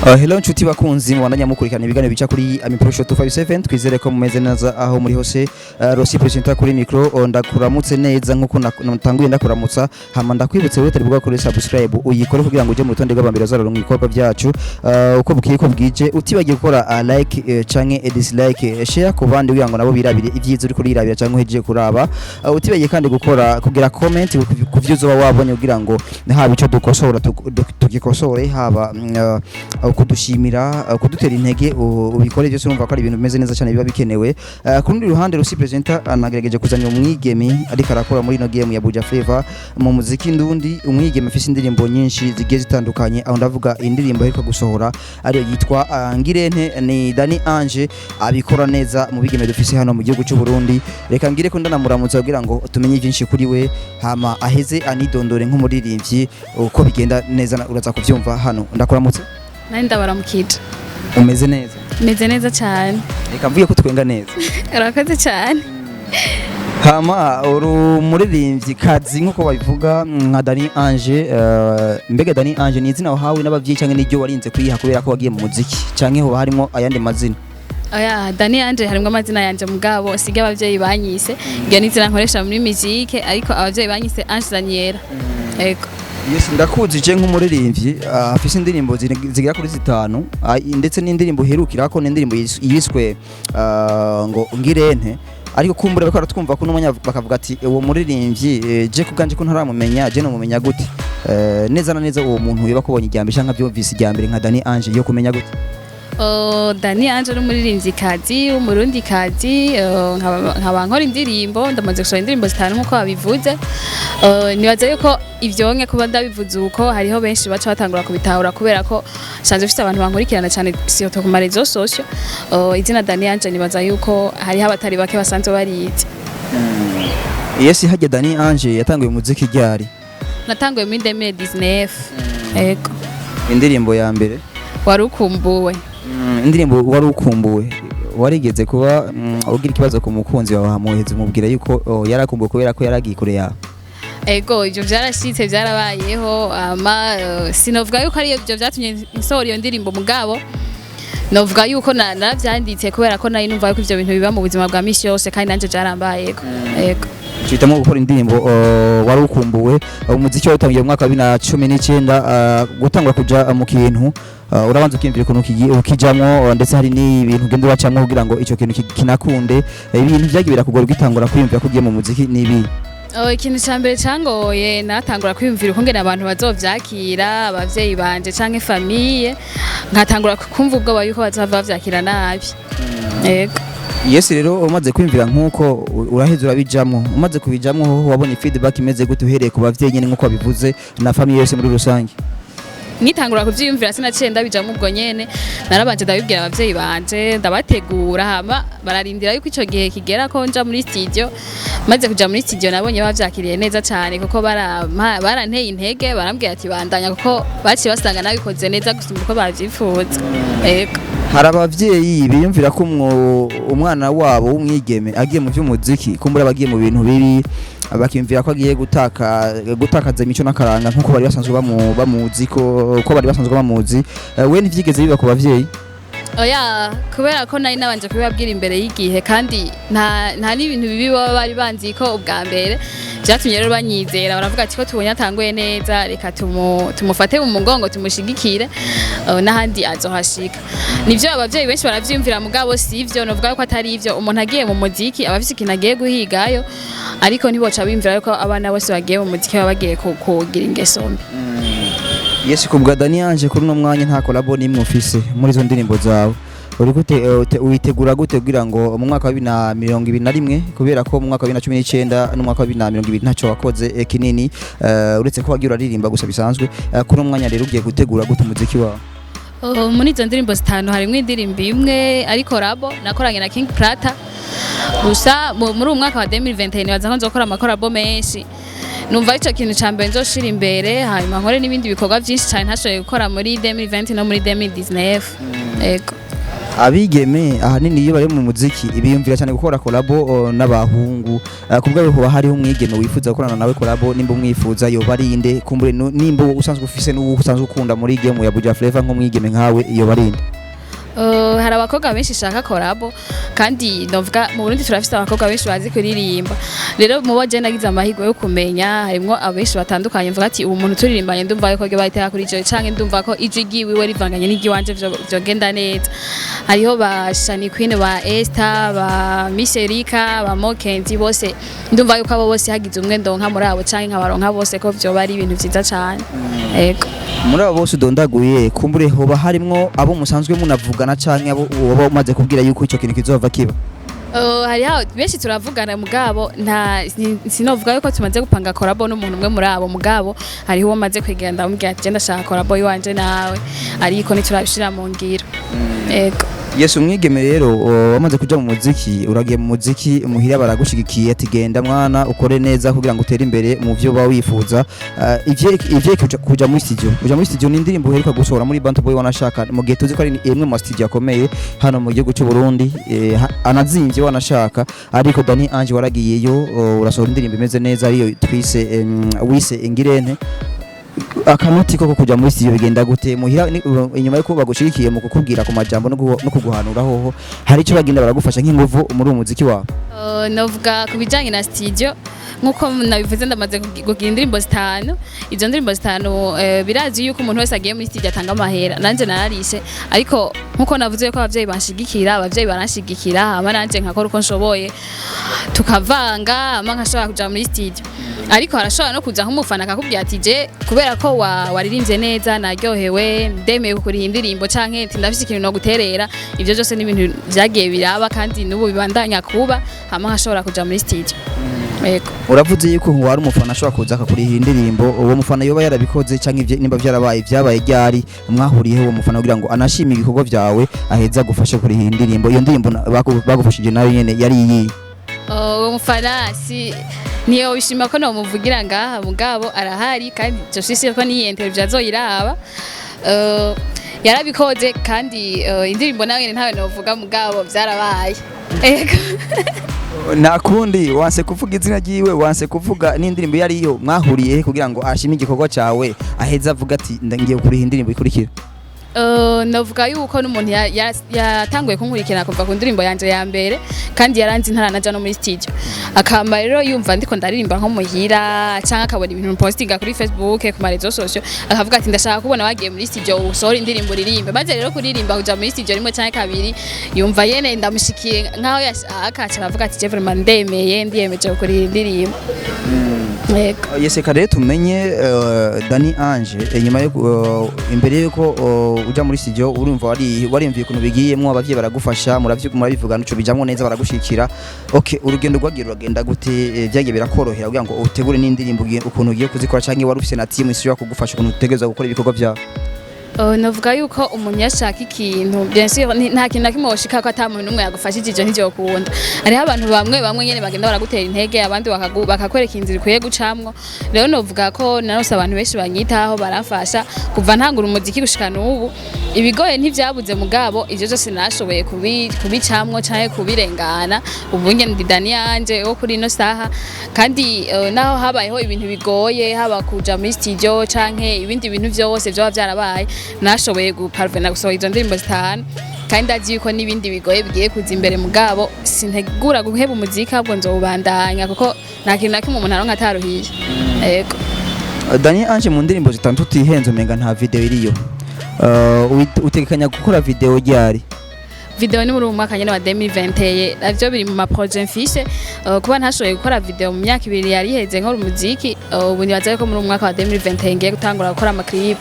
Hello nshuti bakunzi mubandanya mukurikirana ibiganiro bica kuri Amipro Show 257. Twizere ko mumeze neza aho muri hose. Rossi presenter kuri micro. Ndakuramutse neza nkuko natanguye ndakuramutsa, hama ndakwibutse wewe utari bwa kuri subscribe, uyikore kugira ngo uje mu rutonde rw'abambere bazaronka ibikorwa byacu uko bukeye ko bwije. Utibagiye gukora like canke dislike, share ku bandi kugira ngo nabo birabire ibyiza uri kurirabira canke uhejeje kuraba. Utibagiye kandi gukora kugira comment ku vyo uzoba wabonye kugira ngo haba ico dukosora tugikosore, haba kudushimira, kudutera intege, ubikore byose. Urumva ko ari ibintu bimeze neza cyane biba bikenewe. Ku rundi ruhande, Rusi presenter anagerageje kuzanira umwigeme ariko arakora muri ino game ya Buja Flavor mu muziki ndundi, umwigeme afise indirimbo nyinshi zigiye zitandukanye. Aho ndavuga indirimbo aheruka gusohora ariyo yitwa Ngirente. Ni Dani Ange abikora neza mu bigeme dufise hano mu gihugu cy'u Burundi. Reka ngire ko ndanamuramutsa kugira ngo tumenye byinshi kuri we, hama aheze anidondore nk'umuririmbyi uko bigenda neza. Uraza kuvyumva hano. Ndakuramutse. Nari ndabaramukije. Umeze neza? Meze neza cyane. Reka mvuge ko twenga neza. Urakoze cyane. Hama uri umuririmbyi kazi nk'uko babivuga nka Dani Ange. Mbega Dani Ange ni izina wahawe n'abavyeyi canke n'iryo warinze kuyiha kubera ko wagiye mu muziki, canke hoba harimo ayandi mazina? Oya, Dani Anje harimwo amazina yanje, mugabo siga abavyeyi banyise. Iryo ni izina nkoresha muri musique, ariko abavyeyi banyise Ange Daniela. Ego. Yes, ndakuzi je nk'umuririmbyi afise indirimbo zigera kuri zitanu, ndetse n'indirimbo iherukirako n'indirimbo yiswe ngo Ngirente. Ariko kumbura bariko baratwumva ko n'umwanya bakavuga ati: "Uwo muririmbyi, je kubwanje ko ntaramumenya, je nomumenya gute?" Neza na neza uwo muntu yoba kubonye irya mbere canke avyumvise irya mbere nka Dani Ange, yo kumenya gute? Oh, Dani Anje ni umuririmvyikazi w'umurundikazi, nkaba nkora indirimbo. Ndamaze gusohora indirimbo zitanu nk'uko babivuze. Nibaza yuko ivyonke kuba ndabivuze uko hariho benshi baca batangura kubitahura, kubera ko nsanzwe mfise abantu bankurikirana cyane, surtout ku ma réseaux sociaux. Izina Dani Anje nibaza yuko hariho abatari bake basanzwe barizi. Yes, harya Dani Ange yatanguye umuziki ryari? Natanguye muri 2019, ego. Indirimbo ya mbere? Wari ukumbuwe. Indirimbo Wari ukumbuwe. Warigeze kuba ugira ikibazo ku mukunzi wawe, hamuheze umubwira yuko, oh, yarakumbuwe kubera ko yaragiye kure yawe? Ego, ivyo vyarashitse, vyarabayeho. Ama sinovuga yuko ari ivyo vyatumye nsohora iyo ndirimbo, mugabo novuga yuko naravyanditse kubera ko nari numva yuko ivyo bintu biba mu buzima bwa misi yose, kandi nanje vyarambayeko, ego. Tuhitamo gukora indirimbo Wari ukumbuwe. Umuziki watangiye mu mwaka wa 2019. Gutangura kuja mu kintu, urabanza ukiyumvira ukuntu ukijamwo, ndetse hari n'ibintu ugenda uracamwo kugira ngo ico kintu kinakunde. Ibintu vyagiye birakugora ugitangura kwiyumvira ko ugiye mu muziki n'ibi? Oh, ikintu ca mbere cangoye, natangura kwiyumvira ukungene abantu bazovyakira, abavyeyi banje canke famille, nkatangura kumva ubwoba yuko bazova bavyakira nabi, ego. Yes, rero umaze kwiyumvira nk'uko uraheza urabijamwo. Umaze kubijamwo hoho wabonye feedback imeze gute, uhereye ku bavyeyi nyene nk'uko wabivuze na famille yose muri rusange? Nkitangura kuvyiyumvira sinaciye ndabijamwo ubwo nyene. Narabanje ndabibwira abavyeyi banje, ndabategura, hama bararindira yuko ico gihe kigera ko nja muri studio. Maze kuja muri studio nabonye bavyakiriye neza cane, kuko baranteye intege, barambwira ati bandanya, kuko baciye basanga nabikoze neza gusumba uko bavyifuza, ego. Hari abavyeyi biyumvira ko umwana wabo w'umwigeme agiye mu vy'umuziki kumbura abagiye mu bintu bibi, bakiyumvira ko agiye gutakaza imico n'akaranga nk'uko bari basanzwe bamuzi ko bari basanzwe bamuzi. We ntivyigeze biba ku bavyeyi? Oya, kubera ko nari nabanje kubibabwira imbere y'igihe, kandi nta n'ibintu bibi baba bari banzi ko ubwa mbere. Vyatumye rero banyizera, baravuga ati ko tubonye atanguye neza, reka tumufate mu mugongo, tumushigikire, n'ahandi azohashika. Nivyo, abavyeyi benshi baravyiyumvira, mugabo sivyo. Novuga ko atari ivyo. Umuntu agiye mu muziki aba afise ikintu agiye guhigayo, ariko ntiboca biyumvira yuko abana bose bagiye mu muziki baba bagiye kugira ingeso mbi. Yes, kubwa Dani Ange, kuri uno mwanya nta collabo n'imwe ufise muri izo ndirimbo zawe. Uri gute, witegura gute kugira ngo mu mwaka wa 2021, kubera ko mu mwaka wa 2019 n'umwaka wa 2020 ntacyo wakoze kinini, uretse ko wagiye uraririmba gusa bisanzwe. Kuri uno mwanya rero ugiye gutegura gute umuziki wawe? Oh, muri izo ndirimbo zitanu harimwo indirimbo imwe ariko collabo nakoranye na King Plata gusa. Muri uyu mwaka wa 2021 nibaza ko nzokora ama collabo menshi. Numva ico kintu ca mbere nzoshira imbere, hanyuma nkore n'ibindi bikorwa vyinshi cane ntashoboye gukora muri 2020 no muri 2019, ego. Abigeme ahanini iyo bari mu muziki biyumvira cyane gukora collabo n'abahungu. Kubwa hoba hariho umwigeme wifuza gukorana nawe collabo? Nimba umwifuza, yoba ari inde? Kumbure nimba usanzwe ufise n'uwo usanzwe ukunda muri game ya Buja Flavor, nk'umwigeme nkawe, yoba ari inde? Hari abakobwa benshi shaka collabo, kandi novuga mu Burundi turafise abakobwa benshi bazi kuririmba. Rero mu bo je nagize amahirwe yo kumenya, harimwo abenshi batandukanye mvuga ati ubu muntu turirimbanye ndumva yuko ryo bahitera kuri je, canke ndumva ko ijwi ryiwiwe rivanganye n'iry'iwanje vyogenda neza. Hariho ba Shani Queen, ba Esther, ba Miss Erika, ba Mokenzi, bose ndumva yuko abo bose hagize umwe ndonka muri abo canke nkabaronka bose, ko vyoba ari ibintu vyiza cane. Ego. Muri abo bose udondaguye, kumbure hoba harimwo abo musanzwe munavugana canke abo woba umaze kubwira yuko ico kintu kizova kiba? Hariho benshi turavugana, mugabo nta sinovuga yuko tumaze gupanga collabo n'umuntu umwe muri abo. Mugabo hariho uwo maze kwegera, ndamubwira ati je ndashaka collabo iwanje nawe, ariko ntiturabishira mu ngiro. Ego. Yes, umwigeme rero wamaze kuja mu muziki, uragiye mu muziki, muhira baragushigikiye ati genda mwana ukore neza kugira ngo utere imbere mu vyo uba wifuza. Ivyo kuja muri studio, kuja muri studio ni indirimbo uheruka gusohora muri Bantu Boy, wanashaka mu gihe tuzi ko ari imwe mu studio akomeye hano mu gihugu cy'u Burundi, anazimvye wanashaka, ariko Dani Ange waragiyeyo, urasohora indirimbo imeze neza, ariyo twise wise Ingirente. Akanoti koko kuja muri studio bigenda gute muhira? Inyuma yuko bagushigikiye mu kukubwira ku majambo no kuguhanura, hoho hari icyo bagenda baragufasha nk'inguvu muri uwo muziki wawe? Novuga ku bijanye na studio, nkuko nabivuze, ndamaze kugira indirimbo zitanu. Izo ndirimbo zitanu, birazi yuko umuntu wese agiye muri studio atanga amahera, nanje nararishe. Ariko nkuko navuze ko abavyeyi banshigikira, abavyeyi baranshigikira, hama nanje nkakora uko nshoboye, tukavanga, hama nkashobora kuja muri studio. Ariko harashobora no kuza nk'umufana akakubwira ati je kubera ko waririmbye neza naryohewe, ndemeye kukuriha indirimbo, canke ati ndafise ikintu no guterera. Ivyo byose ni ibintu vyagiye biraba kandi n'ubu bibandanya kuba, hama nkashobora kuja muri studio. Yego. Uravuze yuko wari umufana ashobora kuza akakuriha indirimbo. Uwo mufana yoba yarabikoze canke nimba vyarabaye, vyabaye ryari? Mwahuriyeho uwo mufana kugira ngo anashime ibikorwa vyawe, aheza agufashe kuriha indirimbo? Iyo ndirimbo bagufashije nayo nyene yari iyihe? Uwo mufana si niyo bishima ko nomuvugira ngaha, mugabo arahari, kandi je suis sûre ko niyi interview azoyiraba. Yarabikoze kandi indirimbo nawe nyene ntawe novuga, mugabo vyarabaye. Ego. Nta kundi, wanse kuvuga izina ryiwe, wanse kuvuga n'indirimbo iyo ariyo. Mwahuriye he kugira ngo ashime igikorwa cyawe, aheze avuga ati ngiye kuriha indirimbo ikurikira? Navuga yuko n'umuntu yatanguye kunkurikirana kuva ku ndirimbo yanje ya mbere, kandi yaranzi ntaranaja no muri studio, akamba rero yumva ndiko ndaririmba nko muhira, canke akabona ibintu postinga kuri Facebook, ku ma réseaux sociaux, akavuga ati ndashaka kubona wagiye muri studio usohora indirimbo uririmbe. Maze rero kuririmba, kuja muri studio rimwe canke kabiri, yumva yene ndamushikiye nkaho yashaka, aca aravuga ati je vraiment ndemeye, ndiyemeje kuririmba indirimbo. Yego. Yes, reka rero tumenye Dani Ange, inyuma yo imbere yuko uja muri studio, urumva wari warimviye ukuntu bigiyemwo, abavyeyi baragufasha, murabivugana, uco bijamwo neza, baragushikira. Okay, urugendo rwagiye ruragenda gute? Vyagiye birakorohera kugira ngo utegure n'indirimbo ukuntu ugiye kuzikora, canke wari ufise na team ishobora kugufasha ukuntu utegerezwa gukora ibikorwa vyawe? Navuga yuko umuntu yashaka ikintu, bien sûr nta kintu na kimwe woshika ko ata muntu n'umwe yagufashije, ivyo ntivyokunda. Hariho abantu bamwe bamwe nyene bagenda baragutera intege, abandi bakakwereka inzira ikwiye gucamwo. Rero novuga ko narose abantu benshi banyitaho, baramfasha kuva ntangura umuziki gushika n'ubu. Ibigoye ntivyabuze, mugabo ivyo vyose nashoboye kubicamwo canke kubirengana. Ubu nyene ndi Dani yanje wo kuri ino saha, kandi naho habayeho ibintu bigoye, haba kuja muri studio canke ibindi bintu vyose vyoba vyarabaye, nashoboye guparvena gusohora izo ndirimbo zitanu, kandi ndazi yuko n'ibindi bigoye bigiye kuza imbere. Mugabo sintegura guheba umuziki, ahubwo nzowubandanya, kuko nta kintu na kimwe umuntu aronka ataruhiye. Yego. Dani Ange, mu ndirimbo zitanu utihenze, umenga nta video iriyo. Utegekanya gukora video ryari? Video ni muri uyu mwaka nyene wa 2021, navyo biri mu ma projet mfise. Kuba ntashoboye gukora video mu myaka 2 yari iheze nkora umuziki, ubu nibaza yuko muri uyu mwaka wa 2021 ngiye gutangura gukora ama clip.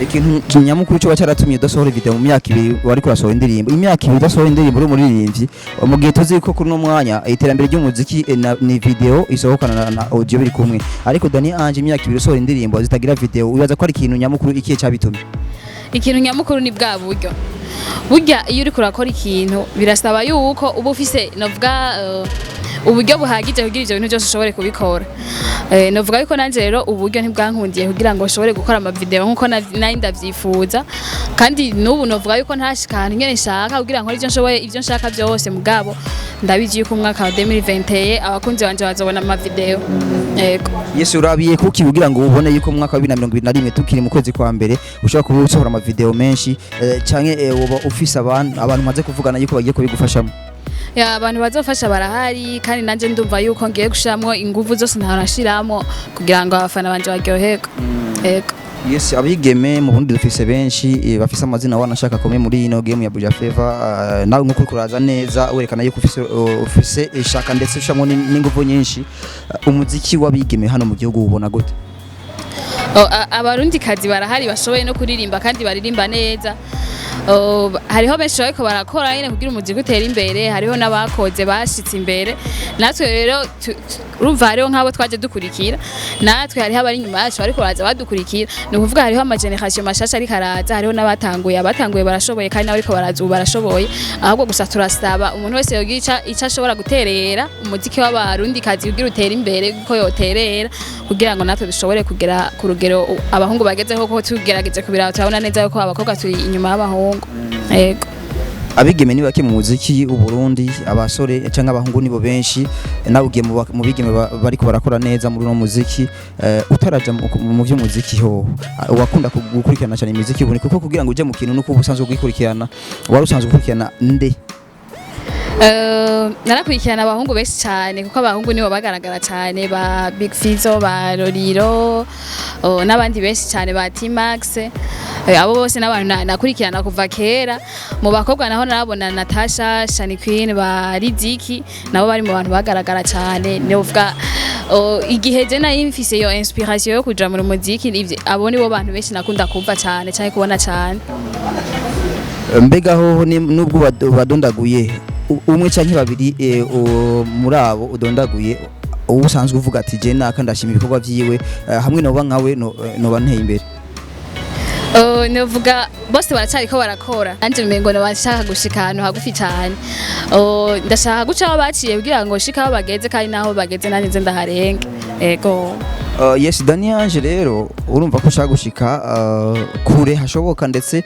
Ikintu nyamukuru cyo cyaratumye udasohora video mu myaka 2 wari kurasohora indirimbo, imyaka 2 udasohora indirimbo uri umuririmbyi, mu gihe tuzi ko kuri uno mwanya iterambere ry'umuziki ni video isohokana na audio biri kumwe, ariko Dani Ange imyaka 2 usohora indirimbo zitagira video, wibaza ko ari ikintu nyamukuru ikihe cyabitumye? Ikintu nyamukuru ni bwa buryo. Burya iyo uriko urakora ikintu, birasaba yuko uba ufise, novuga uburyo buhagije kugira ivyo bintu byose ushobore kubikora. Novuga yuko nanje rero uburyo ntibwankundiye kugira ngo nshobore gukora ama video nkuko nari ndavyifuza, kandi n'ubu novuga yuko ntashika ahantu nyene nshaka kugira nkore ivyo nshoboye, ivyo nshaka byose. Mugabo ndabizi yuko umwaka wa 2021 abakunzi banje bazobona ama video, yego. Yesu, urabiye kuki kugira ngo ubone yuko mu mwaka wa 2021, tukiri mu kwezi kwa mbere, ushobora kuba usohora ama video menshi, canke woba ufise abantu maze kuvugana yuko bagiye kubigufashamo? Ya, abantu bazofasha barahari, kandi nanje ndumva yuko ngiye gushiramwo inguvu zose ntarashiramwo kugira ngo abafana banje baryoherwe, yego. Yes, abigeme mu Burundi dufise benshi, bafise amazina wanashaka akomeye muri ino game ya Buja Flavor. Nawe nkuko uriko uraza neza werekana yuko ufise ishaka ndetse ushamwo n'inguvu nyinshi. Umuziki w'abigeme hano mu gihugu ubona gute? Oh, abarundikazi barahari bashoboye no kuririmba kandi baririmba neza. Oh, hariho benshi bariko barakora nyene kugira umuziki utere imbere, hariho n'abakoze bashitse imbere. Natwe rero urumva hariho nk'abo twaje dukurikira, natwe hariho abari inyuma yacu bariko baraza badukurikira. Ni ukuvuga hariho ama generation mashasha ariko araza, hariho n'abatanguye, abatanguye barashoboye kandi n'abariko baraza ubu barashoboye. Ahubwo gusa turasaba umuntu wese yogira ico ashobora guterera umuziki w'abarundikazi kugira utere imbere, ko yoterera kugira ngo natwe dushobore kugera ku rugero abahungu bagezeho, kuko tugerageje kubiraba turabona neza yuko abakobwa turi inyuma y'abahungu, yego. Abigeme ni bake mu muziki w'u Burundi, abasore canke abahungu nibo benshi. Nawe ugiye mu bigeme bariko barakora neza muri uno muziki. Utaraja mu vy'umuziki ho, wakunda gukurikirana cyane imiziki y'u Burundi? Kuko kugira ngo uje mu kintu nuko uba usanzwe ugikurikirana. Wari usanzwe ukurikirana nde? Narakurikirana abahungu benshi cyane, kuko abahungu nibo bagaragara cyane, ba Big Fizzo, ba Lolilo, oh, n'abandi benshi cyane, ba T-Max. Abo bose n'abantu nakurikirana kuva kera. Mu bakobwa naho narabona Natasha, Shani Queen, ba Riziki, nabo bari mu bantu bagaragara cyane. Novuga, oh, igihe je nari mfise iyo inspiration yo kuja muri muziki, abo nibo bantu benshi nakunda kumva cyane cyane, kubona cyane. Mbega hoho nubwo badondaguye umwe canke babiri, muri abo udondaguye, uba usanzwe uvuga ati: "Je naka ndashima ibikorwa vyiwe, hamwe noba nkawe noba nteye imbere"? Novuga bose baracariko barakora. Nanje umengo nabashaka gushika ahantu hagufi cyane. Ndashaka guca aho baciye kugira ngo nshike aho bageze, kandi naho bageze nanjye nze ndaharenge, ego. Yes, Dani Ange, rero urumva ko ushaka gushika kure hashoboka, ndetse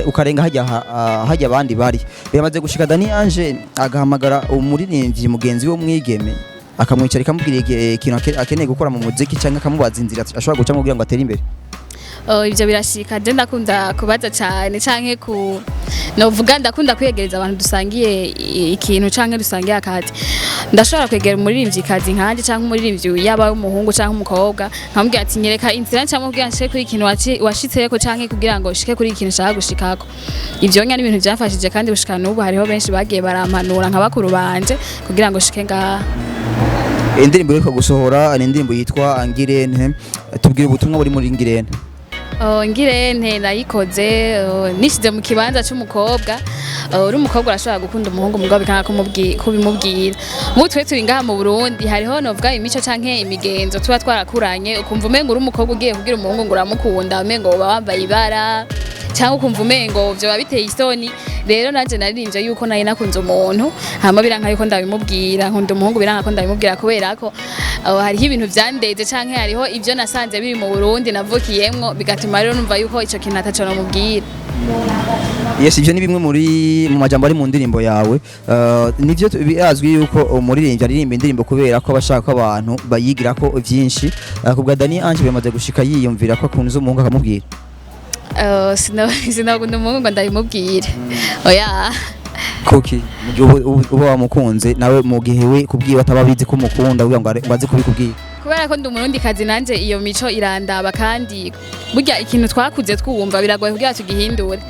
ukarenga hajya abandi bari. Biramaze gushika Dani Ange agahamagara umuririmbyi mugenzi we w'umwigeme, akamwicara, akamubwira ikintu akeneye gukora mu muziki, cyangwa akamubaza inzira ashobora gucamo kugira ngo atere imbere? Ivyo birashika. Je ndakunda kubaza cyane, canke ku novuga ndakunda kwiyegereza abantu dusangiye ikintu canke dusangiye akazi. Ndashobora kwegera umuririmvyikazi nkanje canke umuririmbyi yaba umuhungu canke umukobwa, nkamubwira ati: "Nyereka inzira ncamwo kugira nshike kuri ikintu washitseko, canke kugira ngo nshike kuri ikintu nshaka gushikako." Ivyo nya ni ibintu vyamfashije, kandi gushika n'ubu hariho benshi bagiye barampanura nka bakuru banje kugira ngo nshike ngaha. Indirimbo iheruka gusohora ni indirimbo yitwa Ngirente. Tubwire ubutumwa buri muri Ngirente. Oh, Ngirente nayikoze, oh, nishize mu kibanza c'umukobwa. Oh, uri umukobwa urashobora gukunda umuhungu, mugabo bikanga kubimubwira. Nk'ubu twe turi ngaha mu Burundi, hariho novuga imico canke imigenzo tuba twarakuranye, ukumva umengo uri umukobwa ugiye kubwira umuhungu ngo uramukunda, umengo woba wambaye ibara, cyangwa ukumva umengo vyoba biteye isoni. Rero nanje naririmbye yuko nari nakunze umuntu, hama biranka yuko ndabimubwira. Nkunda umuhungu, biranka ko ndabimubwira, kubera ko hariho ibintu vyandeze, canke hariho ivyo nasanze biri mu Burundi navukiyemwo, bigatuma rero numva yuko ico kintu ataco nomubwira. Yes, ivyo ni bimwe mu majambo ari mu ndirimbo yawe. Nivyo birazwi yuko umuririmbyi aririmba indirimbo kubera ko abashaka ko abantu bayigirako vyinshi. Kubwa Dani Ange, bimaze gushika yiyumvira ko akunze umuhungu akamubwira? Sinakunda umuhungu ngo ndabimubwire, oya. Kuki mu gihe uba wamukunze, nawe mu gihe we kubwiwe ataba abizi ko umukunda, kugira ngo ngo aze kubikubwira? Kubera ko ndi umurundikazi, nanje iyo mico irandaba, kandi burya ikintu twakuze twumva biragoye kugira tugihindure.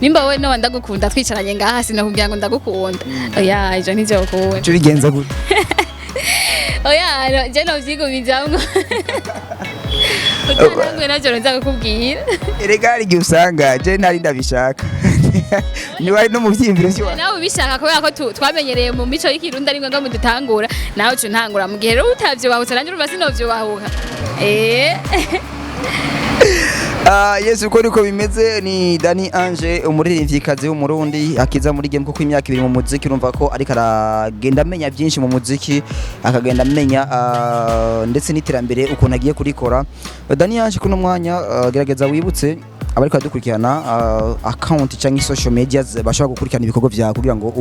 Nimba wowe noba ndagukunda, twicaranye ngaha, sinakubwira ngo ndagukunda, oya, ivyo ntivyokunda. Ico bigenza gute? Oya, no, je novyigumizamwo, utaranguye navyo nza kukubwira. Erega hari igihe usanga je ntari ndabishaka, niba ari no mu vyiyumviro vyiwawe. Nawe ubishaka, kubera ko twamenyereye mu mico y'ikirundi ari ngombwa mudutangura, nawe uca untangura. Mu gihe rero utavyubahutse, nanje urumva sinovyubahuka. Ah, yes, uko niko bimeze. Ni Dani Ange, umuririmvyikazi w'Umurundi akiza muri game, kuko imyaka 2 mu muziki, urumva ko ariko aragenda amenya byinshi mu muziki, akagenda amenya ndetse n'iterambere ukuntu agiye kurikora. Dani Ange, kuno mwanya gerageza wibutse abariko badukurikirana account cyangwa social media bashobora gukurikirana ibikorwa vyawe, kugira ngo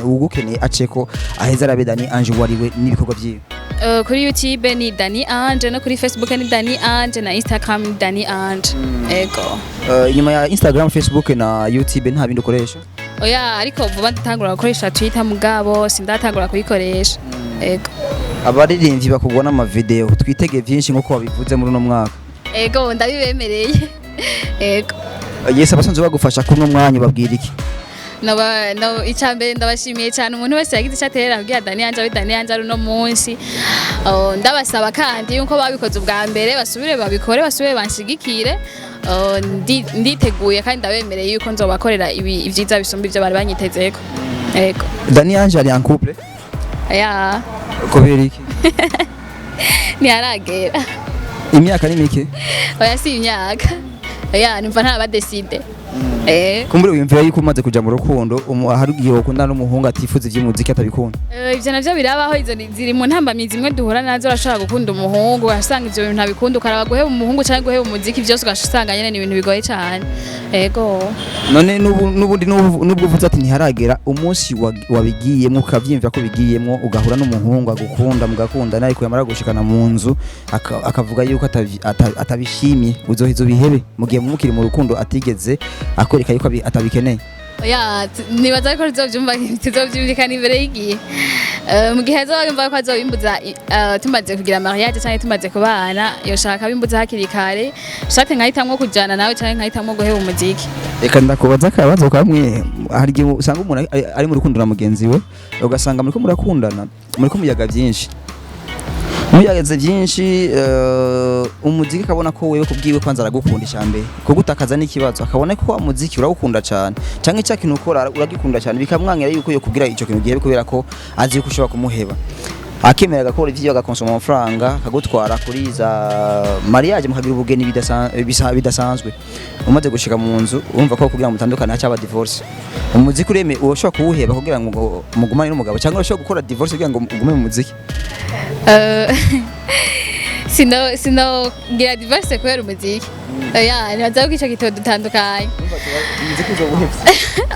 uwugukeneye aceko aheze arabe Dani Ange uwo ari we n'ibikorwa vyiwe. Kuri YouTube ni Dani Ange, no kuri Facebook ni Dani Ange, na Instagram ni Dani Ange. Ego. Inyuma ya Instagram, Facebook na YouTube nta bindi ukoresha? Oya, ariko vuba ndatangura gukoresha Twitter, mugabo sindatangura kuyikoresha. Ego. Abaririmbyi bakugwa n'amavideo, twitege byinshi nk'uko wabivuze muri uno mwaka? Ego, ndabibemereye. Ego. Yes, abasanzwe bagufasha kuri uno mwanya babwira iki? Noba no icambere ndabashimiye cyane umuntu wese yagize icyo aterera kugira Dani Ange abe Dani Ange ari uno munsi. Oh, ndabasaba kandi yuko babikoze ubwa mbere basubire babikore, basubire banshigikire. Oh, nditeguye kandi ndabemereye yuko nzobakorera ibi ibyiza bisumba ibyo bari banyitezeko. Ego. Dani Ange ari en couple? Ya. Kubera iki? Ntiharagera. Imyaka ni mike. Oya, si imyaka. Oya, numva ntaba décidé. Kumbure wiyumvira yuko umaze kuja mu rukundo hari igihe ukundana n'umuhungu atifuza ivy'umuziki, atabikunda? Ivyo navyo birabaho, izo ziri mu ntambamyi zimwe duhura nazo. Urashobora gukunda umuhungu, ugasanga ivyo bintu ntabikunda, ukaraba guheba umuhungu canke guheba umuziki, vyose ugasanga nyene ni ibintu bigoye cane. Ego. None n'ubundi nubwo uvuze ati ntiharagera, umunsi wabigiyemwo ukavyiyumvira ko bigiyemwo, ugahura n'umuhungu agukunda, mugakundana, ariko yamara gushikana mu nzu akavuga yuko atabishimye, uzoheza ubihebe mu gihe mukiri mu rukundo atigeze akwereka yuko atabikeneye? Oya, nibaza ko tuzovyumva, tuzovyumvikana imbere y'igihe. Mu gihe azoba yumva ko azobimbuza tumaze kugira mariage canke tumaze kubana, yoshaka bimbuza hakiri kare, shate nkahitamwo kujana nawe canke nkahitamwo guheba umuziki. Reka ndakubaza akabazo kamwe. Hari igihe usanga umuntu ari mu rukundo na mugenzi we, ugasanga muriko murakundana, muriko muyaga byinshi, muyaze byinshi, umuziki akabona ko wewe kubwiwe kwanza aragukunda icambere, kugutakaza n'ikibazo, akabona ko wa muziki urawukunda cyane canke cya kintu ukora uragikunda cyane, bikamwangira yuko yo kugira ico kintu gihe, kubera ko azi yuko ushobora kumuheba, akemera agakora ivyo, agakonsoma amafaranga, akagutwara kuri za mariage, mukagira ubugeni bidasanzwe. Umaze gushika mu nzu, urumva ko kugira ngo mutandukane hacaba divorce. Umuziki ureme urashobora kuwuheba kugira ngo mugumane n'umugabo, cyangwa urashobora gukora divorce kugira ngo ugume mu muziki? Sino ngira divorce kubera umuziki. Oya, nibaza ko ico kitodutandukanye. Umuziki uzowuhevye?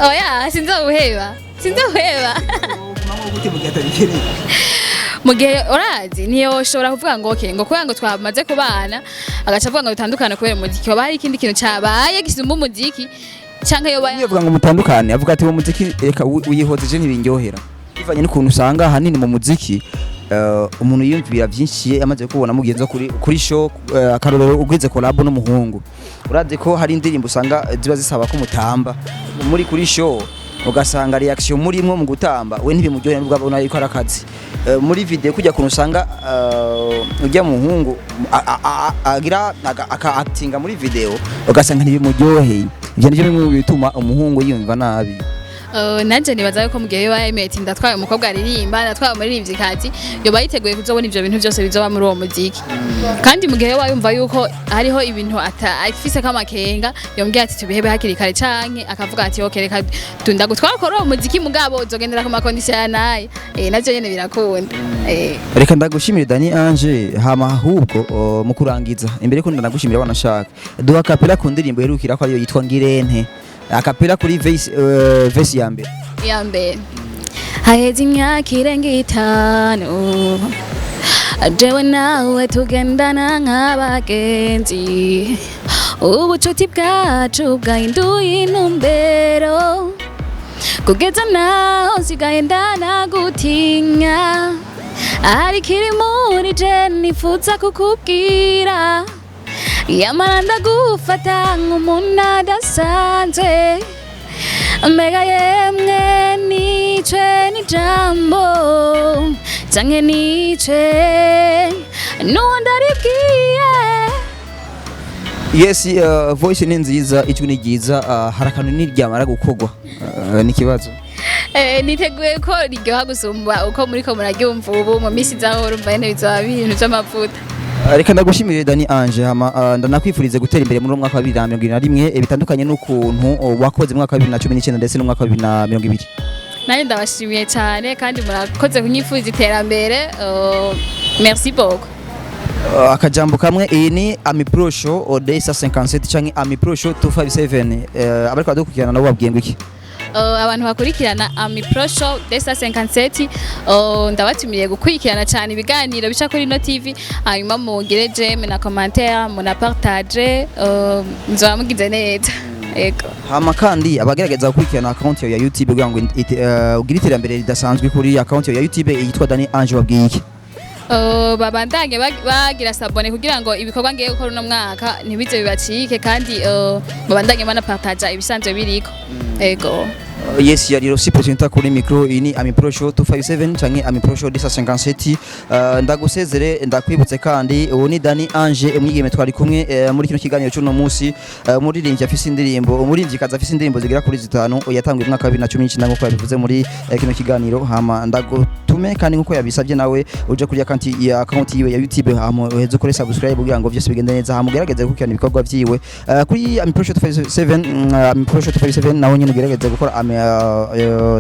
Oya, sinzowuheba, sinzowuheba. Mu gihe urazi ntiyoshobora kuvuga ngo okay, ngo kubera ngo twamaze kubana agaca avuga ngo dutandukane kubera umuziki, hoba hari ikindi kintu cabaye gisumba umuziki, canke yoba Niyo avuga ngo mutandukane, avuga ati uwo muziki reka uyihozeje, ntibindyohera, bivanye n'ukuntu usanga ahanini mu muziki umuntu yiyumvira byinshi amaze kubona mugenzi kuri show. Akarorero, ugwize collab n'umuhungu, urazi ko hari indirimbo usanga ziba zisaba ko mutamba muri kuri show, ugasanga reaction murimwo mu gutamba we ntibimuryohera, nubwo abona yuko ari akazi. Muri video kujya kuntu usanga ujya muhungu agira aka actinga muri video, ugasanga ntibimuryoheye. Ivyo nivyo bimwe mu bituma umuhungu yiyumva nabi. Nanje nibaza yuko mu gihe yoba yemeye ati ndatwaye umukobwa aririmba, ndatwaye umuririmvyikazi, yoba yiteguye kuzobona ivyo bintu vyose bizoba muri uwo muziki. Kandi mu gihe yoba yumva yuko hariho ibintu afise kamakenga, yombwira ati tubihebe hakiri kare, canke akavuga ati okay, reka ndagutwara ukora uwo muziki, mugabo uzogendera ku ma conditions ya naye. Navyo nyene birakunda. Reka ndagushimire, Dani Ange. Hama ahubwo mu kurangiza, imbere ko ndanagushimira, wanashaka duha a cappella ku ndirimbo iherukira ko ariyo yitwa Ngirente, a cappella kuri verse ya mbere. Ya mbere. Haheze imyaka irenga 5 jewe nawe tugendana nk'abagenzi, ubucuti bwacu bwahinduye intumbero kugeza naho nsigaye ndanagutinya. Ariko iri muri je nifuza kukubwira, yamara ndagufata nk'umuntu adasanzwe. Mbega yemwe, nicwe n'ijambo canke nicwe n'uwo ndaribwiye? Yes, voice ni nziza, ijwi ni ryiza. Hari akantu niryamara gukorwa ni ikibazo. Niteguye ko riryoha gusumba uko muriko muraryumva ubu. Mu misi izaho urumva nyene bizoba ibintu vy'amavuta. Reka ndagushimire, Dani Ange, hama ndanakwifurize gutera imbere muri uno mwaka wa 2021, bitandukanye n'ukuntu wakoze mu mwaka wa 2019 ndetse n'umwaka wa 2020. Nanjye ndabashimiye cyane kandi murakoze kunyifuriza iterambere. Merci beaucoup. Akajambo kamwe, iyi ni Amipro Show Odessa 57 canke Amipro Show 257. Abariko badukurikirana nabo babwiye ngo iki? Abantu bakurikirana Ami Pro Show Desa 57, ndabatumiye gukurikirana cyane ibiganiro bica kuri ino TV, hanyuma mugire j'aime na commentaire, muna partage, nzoba mugize neza. Yego. Hama kandi abagerageza gukurikirana account yawe ya YouTube kugira ngo ugire iterambere ridasanzwe kuri account yawe ya YouTube yitwa Dani Ange, babwiye iki? Babandanye bagira s'abonner kugira ngo ibikorwa ngiye gukora uno mwaka ntibize bibacike, kandi babandanye banapartaja ibisanzwe biriko. Yego. Yes, yari Rossi presenter kuri micro. Iyi ni Ami Pro Show 257 canke Ami Pro Show Desa 57. Ndagusezere, ndakwibutse kandi ubu ni Dani Ange, umwigeme twari kumwe muri kino kiganiro cy'uno munsi, umuririmbyi afise indirimbo, umuririmbyikazi afise indirimbo zigera kuri zitanu, yatanguye mu mwaka wa 2019 nk'uko yabivuze muri kino kiganiro. Hama ndagutume kandi nk'uko yabisabye nawe uje kuri account ya account yiwe ya YouTube, hama uheze ukore subscribe kugira ngo vyose bigende neza, hama ugerageze gukurikirana ibikorwa vyiwe kuri Ami Pro Show 257, Ami Pro Show 257, naho nyine ugerageze gukora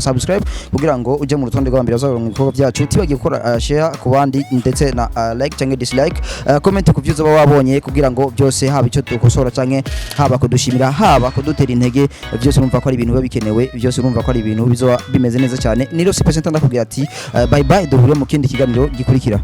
subscribe kugira ngo uje mu rutonde rw'abambere bazaronka ibikorwa byacu. Tibagiye gukora share ku bandi ndetse na like cyangwa dislike, comment ku byo uzoba wabonye, kugira ngo byose, haba icyo dukosora canke haba kudushimira, haba kudutera intege, byose urumva ko ari ibintu biba bikenewe, byose urumva ko ari ibintu bizoba bimeze neza cyane. Ni Rossi presenter, ndakubwira ati bye bye, duhure mu kindi kiganiro gikurikira.